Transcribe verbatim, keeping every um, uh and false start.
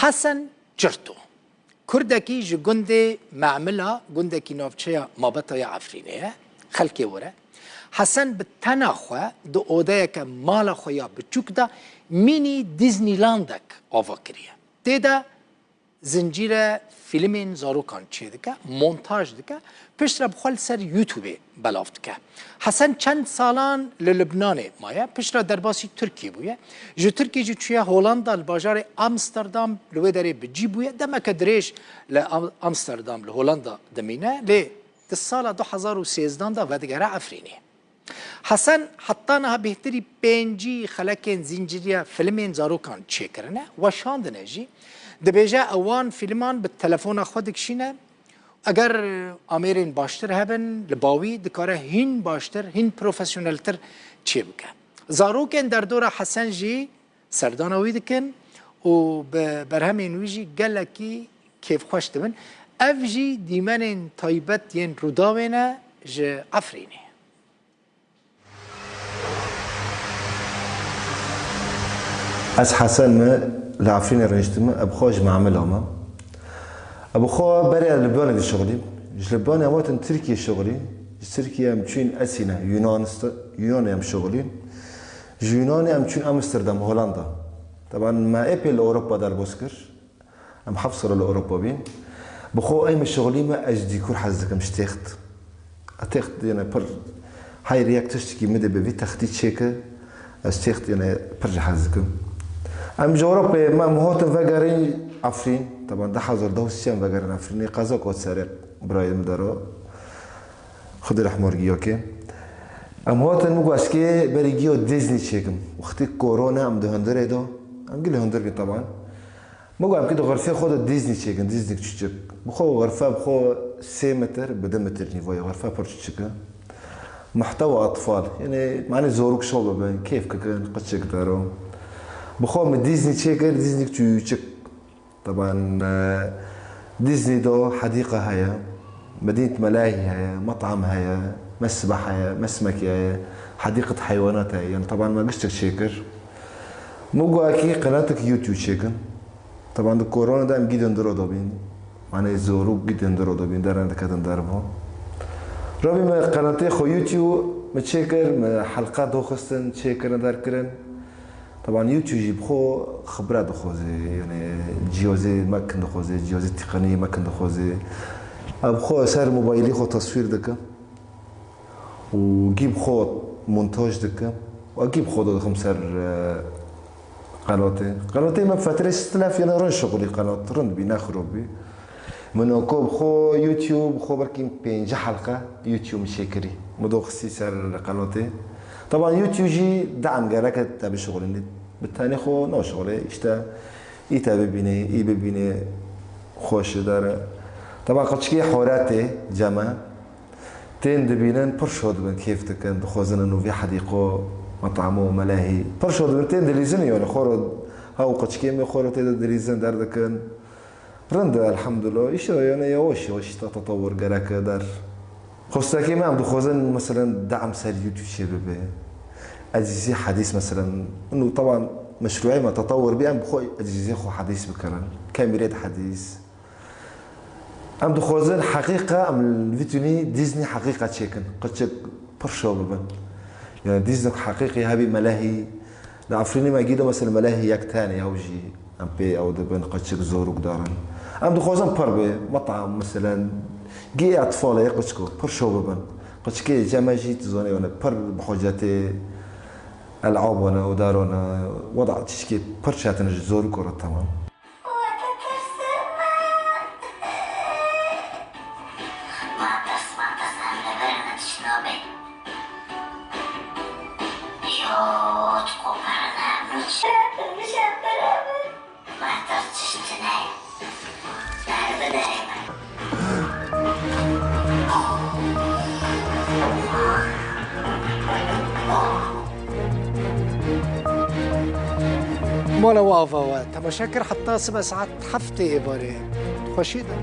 Hesen Çirto, Kurdekî ji gundê Memila, gundekî navçeya Mabeta ya Efrînê ye, xelkê wir e. Hesen bi tena xwe di odeyeke mala xwe ya biçûk de mînî Disneylandek ava kiriye. Tê de zincîre fîlmên zarokan çêdike, montaj dike, piştre bi xwe li ser YouTubeê belav dike. Hesen çend salan li Libnanê maye, piştre derbasî Tirkiyê bûye. Ji Tirkiyê jî çûye Holanda, li bajarê Amsterdam li wê derê bi cî bûye. Demeke dirêj li Am-, Amsterdam, li Holanda dimîne, lê di sala du hezar û sêzdehan de vedigere Efrînê. Hesen heta niha bêhtirî pêncî xelekên zînciriya filmên zarokan çêkirine, weşandine jî. Dibêje ew wan fîlman bi telefona xwe dikişîne. Eger amêrên baştir hebin, li bawî dikare hîn baştir, hîn profesyoneltir çêbike. Zarokên derdora Hesen jî serdana wî dikin û bi berhemên wî jî gelekî kêfxweş dibin. Ev jî dîmenên taybet yên Rûdawê ne ji Efrînê. Ez Hesen me, li Efrînê rêniştime, ez bi xwe ji Memila me. Ez bi xwe berê ez li Libyanê dişixulîm. Ji Libyanê em hatin Tirkiyê şixulîn. Ji Tirkiyê em çûn Esîne, Yunanista-, Yunanê em şixulîn. Ji Yunanê em çûn Amsterdam, Holanda. Teban me epê li Ewropa derbas kir. Em heft sala li Ewropa bîn. Bi xwe ey min şixulî me, ez ji dîkor hez dikim, ji têxt. Ez têxt yene pir heyr yek tiştekî min dê bi vî textî çêke, ez têxt yene pir jî hez dikim. Em ji Ewropayê me, em hatin vegerîn Efrîn. Teban du hezar deh û sê em vegerin Efrînê, qeza ku serê birayê min dero. Xwedê rehma giya ke. Em hatin, min got ez kê berî giya Disney çêkim. Wextê korona em di hundirê de, em gilî hundir bîn teban. Min got em kê di xurfê xwe de Disney çêkin, Disney çûçik. Bi xwe xurfe bi xwe sê metir bi du metir nîvoyê, xurfe pir çûçik e. Muhtewa atfal, yani, manê zorok şo bibin, kêf kikin, qiçik dero. Bi xwe min Disney çêkir, Disney çûçik. Teban, e, Disney do hedîqa heye, medînet melahî heye, metam heye, mesbeh heye, mesmekî heye, hedîqet heywanat heye. Yani teban me giştek çêkir. Min got, "Ekî qenatek YouTube çêkin." Teban di korona de em gîdin diro dobîn. Manê zorû gîdin diro dobîn, derin diketin dervo. Robî me qenatê xwe YouTube me çêkir, me helqa doxistin, çêkirin, derkirin. Teban YouTube jî bi xwe xibret dixwaze, yani cihazê me kin dixwaze, cihazê teqnî me kin dixwaze. Ev bi xwe ser mobaylî xwe teswîr dike û gî bi xwe montaj dike û gî bi xwe de dixim ser, e, qenatê. Qenatê me fetrê stilef yani rind şixulî qenat, rind bî, ne xirop bî. Min oko bi xwe YouTube, bi xwe belkî pêncî helqe YouTube min çêkirî. Min doxistî ser qenotê. Teban YouTube jî deam gereke te bişixulînî. Bi tenê xwe naşixulê. Îşte î te bibînê, î bibînê xweş dere. Teban qeçikê Horatê ceme. Tên dibînin, pir şo dibin, kêf dikin, dixwazin û vî hedîqo, metamo, melehî. Pir şo dibin, tên dilîzin yani, xoro, ha û qeçikê me xoro tê de dilîzin, derdikin. Rind e, elhamdulillah. Îşte yani yavaş yavaş îşte tetewur gereke der. Xwestekê me em dixwazin, meselen, deam ser YouTube çê bibe. Ecîzî hedîs, meselen, inu teban meşruê me tetewur bî, em bi xwe ecîzî xwe hedîs bikirin. Kemîrê de hedîs. Em dixwazin heqîqa, em li vî tunî Disney heqîqa çêkin. Qeçik pir şo bibin. Yani Disney heqîqî hebî melehî. Li Efrînê me gîdo, meselen, melehî yek tenê ew jî. Em pê ew dibin, qeçik zorûk darin. Em dixwazin pir bê, metam, meselen, gê etfalê qeçiko, pir şo bibin. Qeçikê ceme jî, tu zanî, yani pir bi hocetê elabane û darane, weda tişkê pir çetin ji zorûk re, tamam. Mala we ava we. Temaşe kir heta sibe saet heftê êvarê. Xweşî de.